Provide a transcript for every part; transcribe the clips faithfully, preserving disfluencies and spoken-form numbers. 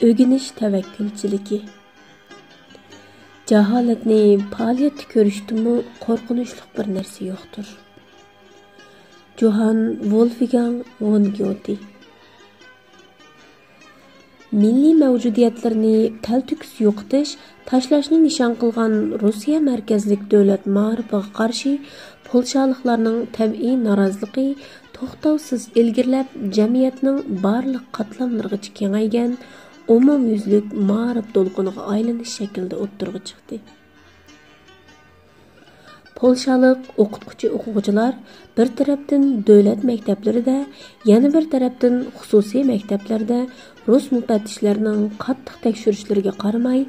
ئۆگىنىش تەۋەككۈلچىلىكى. جاھالەتنى پائالىيەتتە كۆرۈشتىنمۇ قورقۇنچلۇق بىر نەرسە يوقتۇر. جوھان ۋولفگاڭ ۋون گيوتى. مىللىي مەۋجۇدىيەتلىرىنى تەلتۆكۈس يوقىتىش، تاشلاشنى نىشان قىلغان روسىيە مەركەزلىك دۆلەت مائارىپىغا قارشى پولشالىقلارنىڭ تەبىئىي نارازىلىقى توختاۋسىز ئىلگىرىلەپ، جەمئىيەتنىڭ بارلىق قاتلاملىرىغىچە كېڭەيگەن ئومۇميۈزلۈك مائارىپ دولقۇنىغا ئايلىنىش شەكلىدە ئوتتۇرىغا چىقتى. پولشالىق ئوقۇتقۇچى-ئوقۇغۇچىلار بىر تەرەپتىن دۆلەت مەكتەپلىرىدە، يەنە بىر تەرەپتىن خۇسۇسىي مەكتەپلەردە رۇس مۇپەتتىشلەرنىڭ قاتتىق تەكشۈرۈشلىرىگە قارىماي،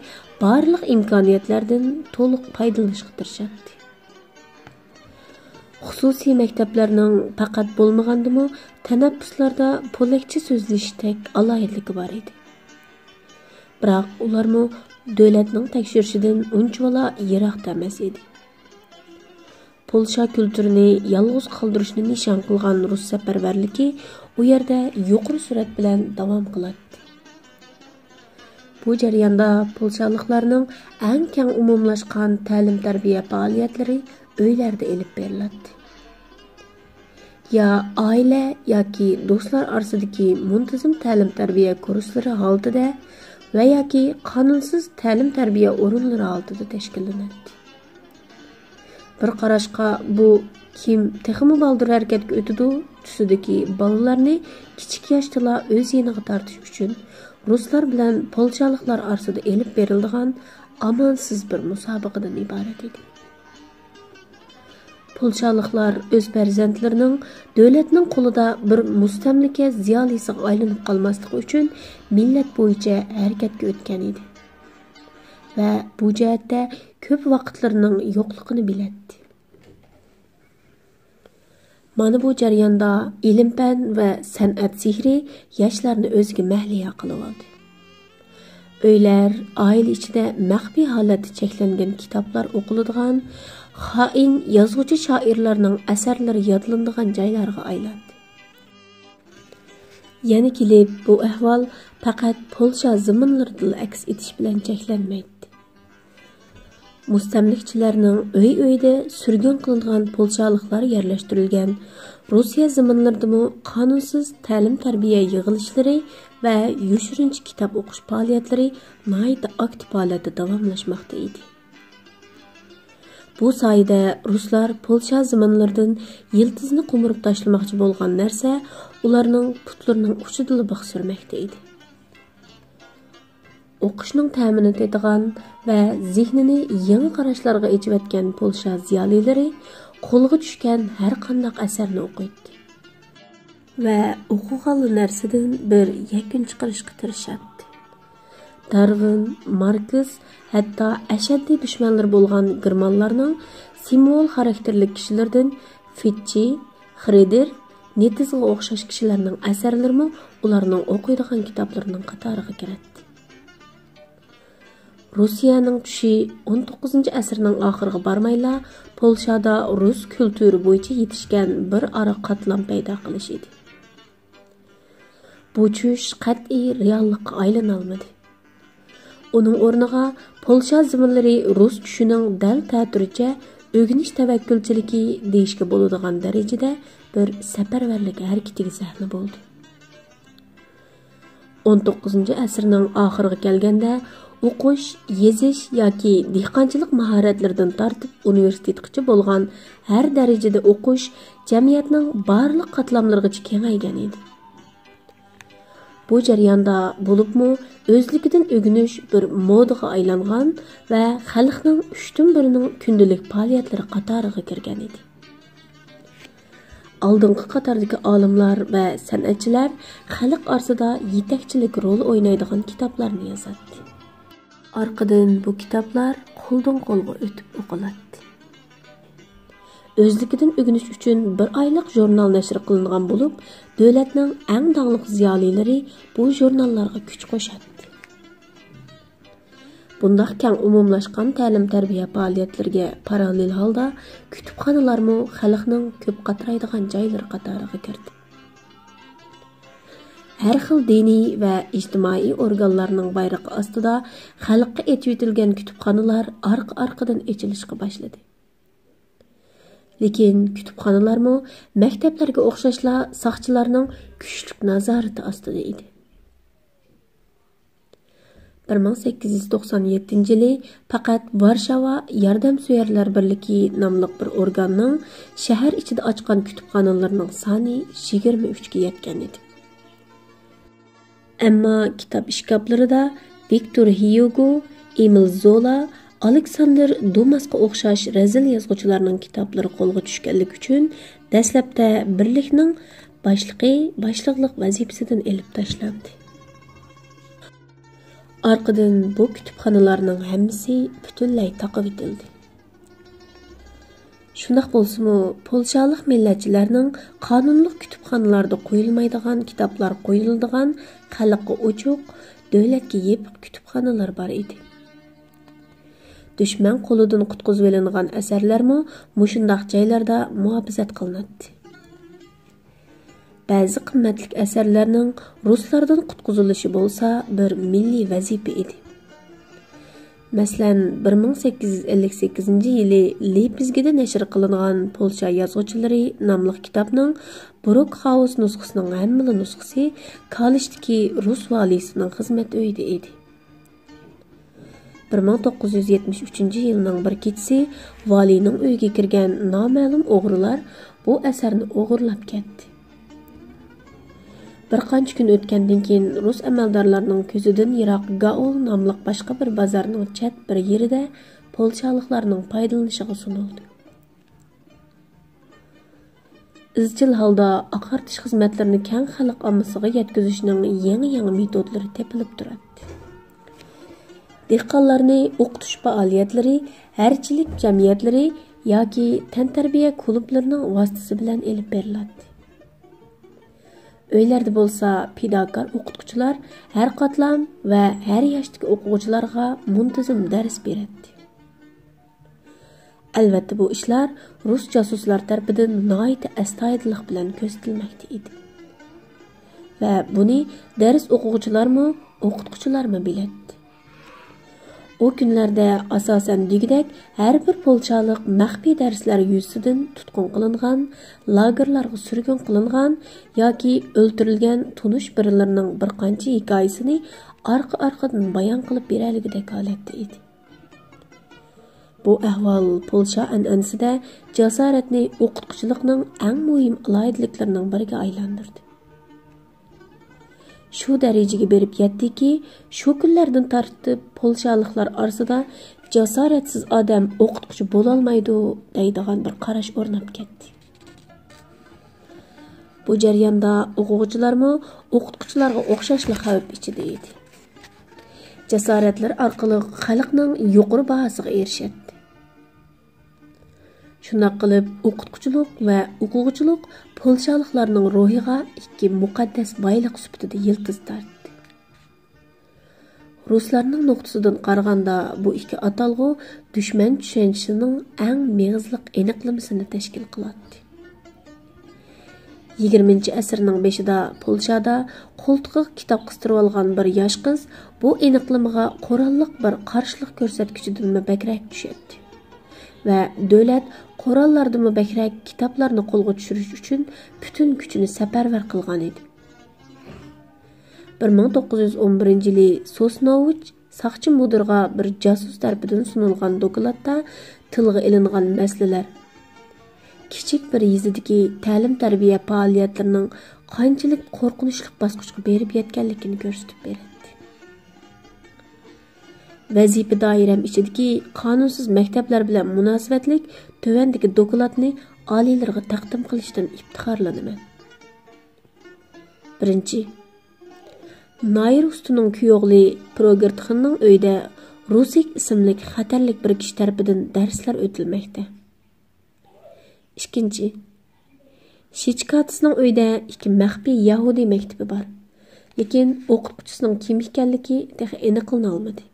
بارلىق ئىمكانىيەتلەردىن تولۇق پايدىلىنىشقا تىرىشاتتى. خۇسۇسىي مەكتەپلەرنىڭ پەقەت بولمىغاندىمۇ تەنەپپۇسلاردا پولەكچە سۆزلىشىشتەك ئالاھىدىلىكى بار ئىدى. بىراق ئۇلارمۇ دۆلەتنىڭ تەكشۈرۈشىدىن ئۇنچىۋالا يىراقتا ئەمەس ئىدى. پولشا كۈلتۈرىنى يالغۇز قالدۇرۇشنى نىشان قىلغان رۇس سەپەرۋەرلىكى ئۇ يەردە يۇقىرى سۈرئەت بىلەن داۋام قىلاتتى. بۇ جەرياندا پولشالىقلارنىڭ ئەڭ كەڭ ئومۇملاشقان تەلىم-تەربىيە پائالىيەتلىرى ئۆيلەردە ئېلىپ بېرىلاتتى. يا ئائىلە ياكى دوستلار ئارىسىدىكى مۇنتىزىم تەلىم-تەربىيە كۇرسلىرى ھالىتىدە ۋە ياكى قانۇنسىز تەلىم-تەربىيە ئورۇنلىرى ھالىتىدە تەشكىللىنەتتى. بىر قاراشقا بۇ «كىم تېخىمۇ بالدۇر ھەرىكەتكە ئۆتىدۇ» تۈسىدىكى بالىلارنى كىچىك ياشتىلا ئۆز يېنىغا تارتىش ئۈچۈن رۇسلار بىلەن پولشالىقلار ئارىسىدا ئېلىپ بېرىلىدىغان ئامالسىز بىر مۇسابىقىدىن ئىبارەت ئىدى. پولشالىقلار ئۆز پەرزەنتلىرىنىڭ دۆلەتنىڭ قولىدا بىر مۇستەملىكە زىيالىيسىغا ئايلىنىپ قالماسلىقى ئۈچۈن مىللەت بويىچە ھەرىكەتكە ئۆتكەن ئىدى ۋە بۇ جەھەتتە كۆپ ۋاقىتلىرىنىڭ يوقلۇقىنى بىلەتتى. مانا بۇ جەرياندا ئىلىم-پەن ۋە سەنئەت سېھرى ياشلارنى ئۆزىگە مەھلىيا قىلىۋالدى. ئۆيلەر، ئائىلە ئىچىدە مەخپىي ھالەتتە چەكلەنگەن كىتابلار ئوقۇلىدىغان، خائىن يازغۇچى-شائىرلارنىڭ ئەسەرلىرى يادلىنىدىغان جايلارغا ئايلاندى. يەنە كېلىپ بۇ ئەھۋال پەقەت پولشا زېمىنلىرىدىلا ئەكس ئېتىش بىلەن چەكلەنمەيتتى. مۇستەملىكىچىلەرنىڭ ئۆي-ئۆيىدە سۈرگۈن قىلىنغان پولشالىقلار يەرلەشتۈرۈلگەن روسىيە زېمىنلىرىدىمۇ قانۇنسىز تەلىم-تەربىيە يىغىلىشلىرى ۋە يوشۇرۇنچە كىتاب ئوقۇش پائالىيەتلىرى ناھايىتى ئاكتىپ ھالەتتە داۋاملاشماقتا ئىدى. بۇ سايىدە رۇسلار پولشا زېمىنلىرىدىن يىلتىزنى قومۇرۇپ تاشلىماقچى بولغان نەرسە ئۇلارنىڭ پۇتلىرىنىڭ ئۇچىدىلا بىخ سۈرمەكتە ئىدى. ئوقۇشنىڭ تەمىنى تېتىغان ۋە زېھنىنى يېڭى قاراشلارغا ئېچىۋەتكەن پولشا زىيالىيلىرى قولغا چۈشكەن ھەر قانداق ئەسەرنى ئوقۇيتتى ۋە ئوقۇغانلا نەرسىدىن بىر يەكۈن چىقىرىشقا تىرىشاتتى. دارۋىن، ماركس، ھەتتا ئەشەددىي دۈشمەنلىرى بولغان گېرمانلارنىڭ سىمۋول خاراكتېرلىك كىشىلىرىدىن فىتچې، خرېدېر، نېتىزغا ئوخشاش كىشىلەرنىڭ ئەسەرلىرىمۇ ئۇلارنىڭ ئوقۇيدىغان كىتابلىرىنىڭ قاتارىغا كىرەتتى. روسىيەنىڭ چۈشى ئون توققۇزىنچى ئەسىرنىڭ ئاخىرىغا بارمايلا، پولشادا رۇس كۈلتۈرى بويىچە يېتىشكەن بىر ئارا قاتلام پەيدا قىلىش ئىدى. بۇ چۈش قەتئىي رېئاللىققا ئايلىنالمىدى. ئۇنىڭ ئورنىغا پولشا زېمىنلىرى رۇس چۈشىنىڭ دەل تەتۈرىچە ئۆگىنىش تەۋەككۈلچىلىكى دېيىشكە بولىدىغان دەرىجىدە بىر سەپەرۋەرلىك ھەرىكىتىگە سەھنە بولدى. ئون توققۇزىنچى ئەسىرنىڭ ئاخىرىغا كەلگەندە، ئوقۇش، يېزىش ياكى دېھقانچىلىق ماھارەتلىرىدىن تارتىپ ئۇنىۋېرسىتېتقىچە بولغان ھەر دەرىجىدە ئوقۇش جەمئىيەتنىڭ بارلىق قاتلاملىرىغىچە كېڭەيگەن ئىدى. بۇ جەرياندا بولۇپمۇ ئۆزلۈكىدىن ئۆگىنىش بىر مودىغا ئايلانغان ۋە خەلقنىڭ ئۈچتىن بىرىنىڭ كۈندىلىك پائالىيەتلىرى قاتارىغا كىرگەن ئىدى. ئالدىنقى قاتاردىكى ئالىملار ۋە سەنئەتچىلەر خەلق ئارىسىدا يېتەكچىلىك رولى ئوينايدىغان كىتابلارنى يازاتتى. ئارقىدىن بۇ كىتابلار قولدىن قولغا ئۆتۈپ ئوقۇلاتتى. ئۆزلۈكىدىن ئۆگىنىش ئۈچۈن بىر ئايلىق ژۇرنال نەشر قىلىنغان بولۇپ، دۆلەتنىڭ ئەڭ داڭلىق زىيالىيلىرى بۇ ژۇرناللارغا كۈچ قوشاتتى. بۇنداق كەڭ ئومۇملاشقان تەلىم-تەربىيە پائالىيەتلىرىگە پاراللېل ھالدا كۇتۇپخانىلارمۇ خەلقنىڭ كۆپ قاترايدىغان جايلىرى قاتارىغا كىردى. ھەر خىل دىنىي ۋە ئىجتىمائىي ئورگانلارنىڭ بايرىقى ئاستىدا خەلققە ئېچىۋېتىلگەن كۇتۇپخانىلار ئارقا-ئارقىدىن ئېچىلىشقا باشلىدى. لېكىن كۇتۇپخانىلارمۇ مەكتەپلەرگە ئوخشاشلا ساقچىلارنىڭ كۈچلۈك نازارىتى ئاستىدا ئىدى. بىر مىڭ سەككىز يۈز توقسان يەتتىنچى يىلى پەقەت ۋارشاۋا ياردەمسۆيەرلەر بىرلىكى ناملىق بىر ئورگاننىڭ شەھەر ئىچىدە ئاچقان كۇتۇپخانىلىرىنىڭ سانى يىگىرمە ئۈچكە يەتكەن ئىدى. ئەمما كىتاب ئىشكاپلىرىدا ۋىكتور ھيۇگو، ئېمىل زولا، ئالېكساندىر دۇماسقا ئوخشاش رەزىل يازغۇچىلارنىڭ كىتابلىرى قولغا چۈشكەنلىكى ئۈچۈن دەسلەپتە بىرلىكنىڭ باشلىقى باشلىقلىق ۋەزىپىسىدىن ئېلىپ تاشلاندى. ئارقىدىن بۇ كۇتۇپخانىلارنىڭ ھەممىسى پۈتۈنلەي تاقىۋېتىلدى. شۇنداق بولسىمۇ، پولشالىق مىللەتچىلەرنىڭ قانۇنلۇق كۇتۇپخانىلاردا قويۇلمايدىغان كىتابلار قويۇلىدىغان خەلققە ئوچۇق، دۆلەتكە يېپىق كۇتۇپخانىلار بار ئىدى. دۈشمەن قولىدىن قۇتقۇزۇۋېلىنغان ئەسەرلەرمۇ مۇشۇنداق جايلاردا مۇھاپىزەت قىلىناتتى. بەزى قىممەتلىك ئەسەرلەرنىڭ رۇسلاردىن قۇتقۇزۇلۇشى بولسا بىر مىللىي ۋەزىپە ئىدى. مەسىلەن، بىر مىڭ سەككىز يۈز ئەللىك سەككىزىنچى يىلى لېيپزىگدا نەشر قىلىنغان پولشا يازغۇچىلىرى ناملىق كىتابنىڭ بروكخاۋس نۇسخىسىنىڭ ھەممىلا نۇسخىسى كالىشتىكى رۇس ۋالىيسىنىڭ خىزمەت ئۆيىدە ئىدى. بىر مىڭ توققۇز يۈز يەتمىش ئۈچىنچى يىلنىڭ بىر كېچىسى ۋالىينىڭ ئۆيىگە كىرگەن نامەلۇم ئوغرىلار بۇ ئەسەرنى ئوغرىلاپ كەتتى. بىر قانچە كۈن ئۆتكەندىن كېيىن، رۇس ئەمەلدارلارنىڭ كۆزىدىن يىراق گائول ناملىق باشقا بىر بازارنىڭ چەت بىر يېرىدە پولشالىقلارنىڭ پايدىلىنىشىغا سۇنۇلدى. ئىزچىل ھالدا ئاقارتىش خىزمەتلىرىنى كەڭ خەلق ئاممىسىغا يەتكۈزۈشنىڭ يېڭى-يېڭى مېتودلىرى تېپىلىپ تۇراتتى. دېھقانلارنى ئوقۇتۇش پائالىيەتلىرى، ھەرىچىلىك جەمئىيەتلىرى ياكى تەنتەربىيە كۇلۇبلىرىنىڭ ۋاسىتىسى بىلەن ئېلىپ بېرىلاتتى. ئۆيلەردە بولسا پىداكار ئوقۇتقۇچىلار ھەر قاتلام ۋە ھەر ياشتىكى ئوقۇغۇچىلارغا مۇنتىزىم دەرس بېرەتتى. ئەلۋەتتە، بۇ ئىشلار رۇس جاسۇسلار تەرىپىدىن ناھايىتى ئەستايىدىللىق بىلەن كۆزىتىلمەكتە ئىدى. ۋە بۇنى دەرس ئوقۇغۇچىلارمۇ، ئوقۇتقۇچىلارمۇ بىلەتتى. ئۇ كۈنلەردە ئاساسەن دېگۈدەك ھەر بىر پولشالىق مەخپىي دەرسلەر يۈزىسىدىن تۇتقۇن قىلىنغان، لاگېرلارغا سۈرگۈن قىلىنغان ياكى ئۆلتۈرۈلگەن تونۇش بىرىلىرىنىڭ بىر قانچە ھېكايىسىنى ئارقا-ئارقىدىن بايان قىلىپ بېرەلىگۈدەك ھالەتتە ئىدى. بۇ ئەھۋال پولشا ئەنئەنىسىدە جاسارەتنى ئوقۇتقۇچىلىقنىڭ ئەڭ مۇھىم ئالاھىدىلىكلىرىنىڭ بىرىگە ئايلاندۇردى. شۇ دەرىجىگە بېرىپ يەتتىكى، شۇ كۈنلەردىن تارتىپ پولشالىقلار ئارىسىدا «جاسارەتسىز ئادەم ئوقۇتقۇچى بولالمايدۇ» دەيدىغان بىر قاراش ئورناپ كەتتى. بۇ جەرياندا ئوقۇغۇچىلارمۇ ئوقۇتقۇچىلارغا ئوخشاشلا خەۋپ ئىچىدە ئىدى. جاسارەتلىرى ئارقىلىق خەلقنىڭ يۇقىرى باھاسىغا ئېرىشەتتى. شۇنداق قىلىپ، ئوقۇتقۇچىلىق ۋە ئوقۇغۇچىلىق پولشالىقلارنىڭ روھىغا ئىككى مۇقەددەس بايلىق سۈپىتىدە يىلتىز تارتتى. رۇسلارنىڭ نۇقتىسىدىن قارىغاندا، بۇ ئىككى ئاتالغۇ دۈشمەن چۈشەنچىسىنىڭ ئەڭ مېغىزلىق ئېنىقلىمىسىنى تەشكىل قىلاتتى. يىگىرمىنچى ئەسىرنىڭ بېشىدا پولشادا قولتۇقىغا كىتاب قىستۇرۇۋالغان بىر ياش قىز بۇ ئېنىقلىمىغا قوراللىق بىر قارشىلىق كۆرسەتكۈچىدىنمۇ بەكرەك چۈشەتتى ۋە دۆلەت قوراللاردىنمۇ بەكرەك كىتابلارنى قولغا چۈشۈرۈش ئۈچۈن پۈتۈن كۈچىنى سەپەرۋەر قىلغان ئىدى. بىر مىڭ توققۇز يۈز ئون بىرىنچى يىلى سوسنوۋىچ ساقچى مۇدىرغا بىر جاسۇس تەرىپىدىن سۇنۇلغان دوكلاتتا تىلغا ئېلىنغان مەسىلىلەر، كىچىك بىر يېزىدىكى تەلىم-تەربىيە پائالىيەتلىرىنىڭ قانچىلىك قورقۇنچلۇق باسقۇچقا بېرىپ يەتكەنلىكىنى كۆرسىتىپ بېرەتتى. ۋەزىپە دائىرەم ئىچىدىكى قانۇنسىز مەكتەپلەر بىلەن مۇناسىۋەتلىك تۆۋەندىكى دوكلاتنى ئالىيلىرىغا تەقدىم قىلىشتىن ئىپتىخارلىنىمەن. بىرىنچى، نايىر ئۇستىنىڭ كۈيئوغلى پروگېرتخىننىڭ ئۆيىدە رۇسىك ئىسىملىك خەتەرلىك بىر كىشى تەرىپىدىن دەرسلەر ئۆتۈلمەكتە. ئىككىنچى، شىچكاتسنىڭ ئۆيىدە ئىككى مەخپىي يەھۇدىي مەكتىپى بار، لېكىن ئوقۇتقۇچىسىنىڭ كىم ئىكەنلىكى تېخى ئېنىقلىنالمىدى.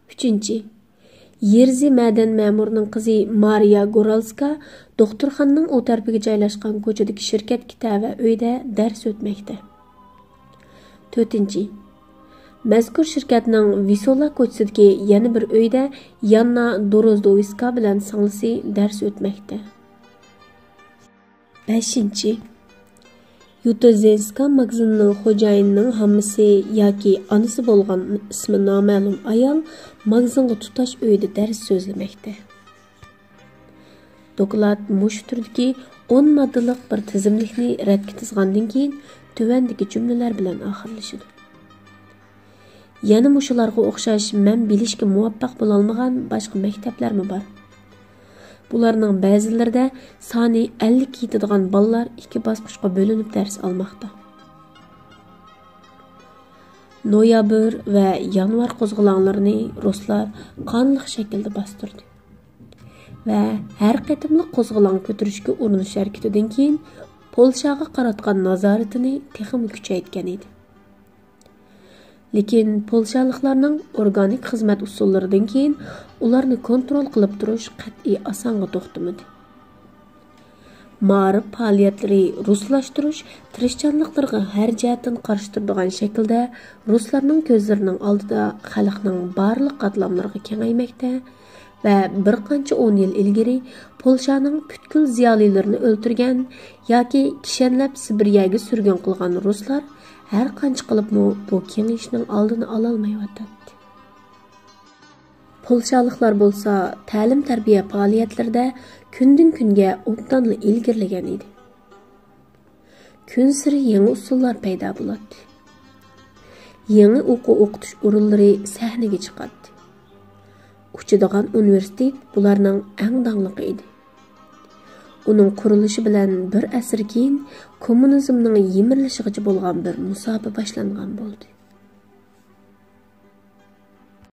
ئۈچىنچى، يېرزى مەدەن مەمۇرىنىڭ قىزى مارىيا گورالسكا دوختۇرخانىنىڭ ئۇ تەرىپىگە جايلاشقان كوچىدىكى شىركەتكە تەۋە ئۆيدە دەرس ئۆتمەكتە. تۆتىنچى، مەزكۇر شىركەتنىڭ ۋىسولا كوچىسىدىكى يەنە بىر ئۆيدە ياننا دوروزدوۋسكا بىلەن سىڭلىسى دەرس ئۆتمەكتە. بەشىنچى، يۇتوزېنسكا ماگىزىنىنىڭ خوجايىنىنىڭ ھاممىسى ياكى ئانىسى بولغان ئىسمى نامەلۇم ئايال ماگىزىنغا تۇتاش ئۆيىدە دەرس سۆزلىمەكتە. دوكلات مۇشۇ تۈردىكى ئون ماددىلىق بىر تىزىملىكنى رەتكە تىزغاندىن كېيىن، تۆۋەندىكى جۈملىلەر بىلەن ئاخىرلىشىدۇ. يەنە مۇشۇلارغا ئوخشاش مەن بىلىشكە مۇۋەپپەق بولالمىغان باشقا مەكتەپلەرمۇ بار. بۇلارنىڭ بەزىلىرىدە سانى ئەللىككە يېتىدىغان بالىلار ئىككى باسقۇچقا بۆلۈنۈپ دەرس ئالماقتا. نويابىر ۋە يانۋار قوزغىلاڭلىرىنى رۇسلار قانلىق شەكىلدە باستۇردى ۋە ھەر قېتىملىق قوزغىلاڭ كۆتۈرۈشكە ئۇرۇنۇش ھەرىكىتىدىن كېيىن، پولشاغا قاراتقان نازارىتىنى تېخىمۇ كۈچەيتكەن ئىدى. لېكىن پولشالىقلارنىڭ ئورگانىك خىزمەت ئۇسۇللىرىدىن كېيىن ئۇلارنى كونترول قىلىپ تۇرۇش قەتئىي ئاسانغا توختىمىدى. مائارىپ پائالىيەتلىرى رۇسلاشتۇرۇش تىرىشچانلىقلىرىغا ھەر جەھەتتىن قارشى تۇرىدىغان شەكىلدە رۇسلارنىڭ كۆزلىرىنىڭ ئالدىدا خەلقنىڭ بارلىق قاتلاملىرىغا كېڭەيمەكتە ۋە بىر قانچە ئون يىل ئىلگىرى پولشانىڭ پۈتكۈل زىيالىيلىرىنى ئۆلتۈرگەن ياكى كىشەنلەپ سىبىرىيەگە سۈرگۈن قىلغان رۇسلار ھەر قانچە قىلىپمۇ بۇ كېڭىيىشنىڭ ئالدىنى ئالالمايۋاتاتتى. پولشالىقلار بولسا تەلىم-تەربىيە پائالىيەتلىرىدە كۈندىن-كۈنگە ئوبدانلا ئىلگىرىلىگەن ئىدى. كۈنسېرى يېڭى ئۇسۇللار پەيدا بولاتتى. يېڭى ئوقۇ ئوقۇتۇش ئورۇنلىرى سەھنىگە چىقاتتى. ئۇچىدىغان ئۇنىۋېرسىتېت بۇلارنىڭ ئەڭ داڭلىقى ئىدى. ئۇنىڭ قۇرۇلۇشى بىلەن بىر ئەسىر كېيىن كوممۇنىزمنىڭ يىمىرىلىشىغىچە بولغان بىر مۇساپە باشلانغان بولدى.